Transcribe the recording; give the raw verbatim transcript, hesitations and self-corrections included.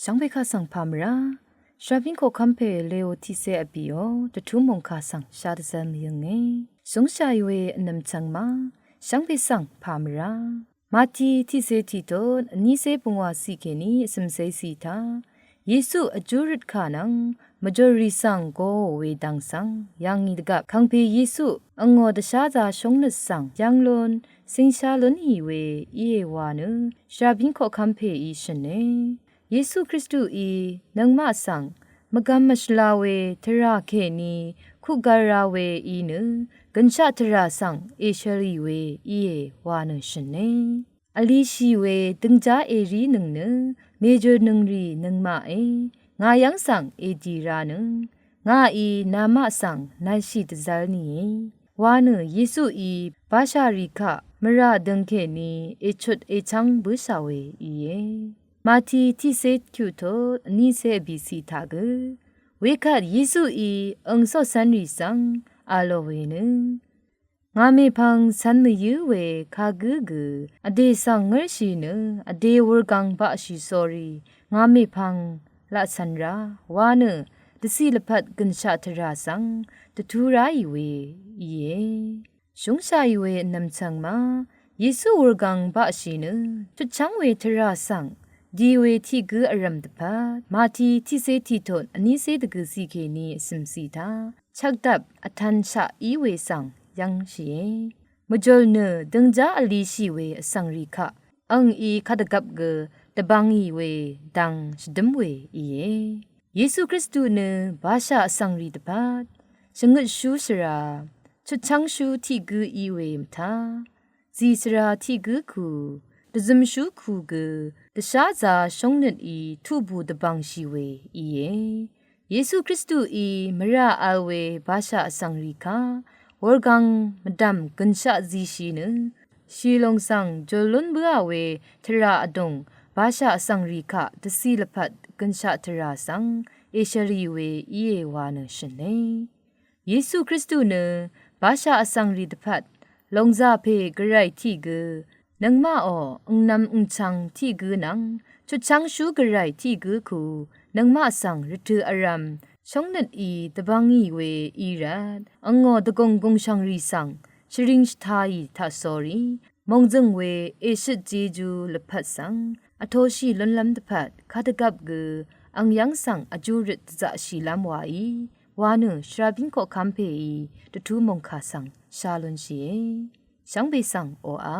Shvngbe kaq svng pà mvrá, shvrabín koqkv́m pè Leo tiqsé vbìò, dvtú mòngkà svng shá dvzv́l mvyǿnge. Shúngshàì we vnvm chvngma, shvngbe svng pà mvrá. Mati tiqsé tiqtot, vnísé pungwà ciq kèní vcø̀msé ciq taq, Yesu vjú røt kà nvng, mvjòrì svng goò we dvng svng, yv̀ngì dvgvp, kàngpè Yesu, angò dvsházā shóngnøt svng, yv̀ng lún, cingsha lúnì we, íe wa nø, shvrabín koqkv́m pèí shø̀ne. Yesu Kristuí nøngmaq svng mvgvm mvshvla we tvrà kèní kuqgvl ra we í nø gønshaq tvrà svng èshvlì we íe wa nø shø̀ne. Vlishì we døngjá èrí nøng nø mèjø̀rnøng rì nøngmaqe ngà yv́ng svng èdì ra nøng ngàí namaq svng nalshì dvzv́l nìe wa nø Yesuí bashà rì kaq mvrà døng kèní èchut èchv́ng bǿshà we íe. Mati tiqsé kyuqtot vnísé vbìciq taq gø. Wekvt Yesuí ang coqcv́nrì svng v̄lò we nø, ngà mèpvng cv̄n mvyǿ we kagǿ gø vdè svng ngǿrshì nø vdè wurgvng baqshì sórí ngà mèpvng laq cv̄n rá wa nø dvciq lvpat gønshaq tvrà svng dvtú ráì we íe. Shúngshàì we vnvm chvngma, Yesu wurgvng baqshì nø, chutchv́ng we tvrà svng, di we tiq gǿ vrv̀m dvpvt, Mati tiqsé tiqtot vnísé dvgø̀ciq kèní vcø̀mciq taq, chvkdvp vtv̄nshaq í we svng yv́ngshìe. Mvjòl nø døngjá vlishì we vsvng rì kaq, angí kadvgvp gø dvbvngì we dvng shvdǿm we íe. Yesu Kristu nø bashà vsvng rì dvpvt, shvngøtshú shvra, chutchv́ngshú tiq gǿ í we mvtá, zì shvra tiq gǿ ku, dvzømshú ku gø, dvsházā shóngnøtí tuqbù dvbvngshì we íe. Yesu Kristuí mvrà v̄l we bashà vsvng rì kaq, wurgvng mvdv̀m gønshaq zishì nø, shìlòng svng jòl lún bǿà we tvrà vdùng, bashà vsvng rì kaq dvciq lvpat gønshaq tvrà svng, èshvlì we íe wa nø shø̀ne. Yesu Kristu nø, bashà vsvng rì dvpvt, lòngzà pè gvray tiq gǿ, nøngmaqò, angnvm angchvng tiq gǿ nvng, chutchv́ngshú gvray tiq gǿ ku, nøngmaq svng rvtø̀ vrv̄m, shóngnøtí dvbvngì we í rvt, angò dvgùng gùngshv̀ng rì svng, shvring shvtāì taqsórí, mòngzø̀ng we èshøt jejú lvpat svng, vtoshì lúnlv́m dvpvt, kadvgvp gø, ang yv́ng svng vjú røt dvzaqshìlv́m waí, wa nø shvrabín koqkv́m pèí, dvtú mòngkà svng, shá lúnshìe. Shvngbe svng oqà.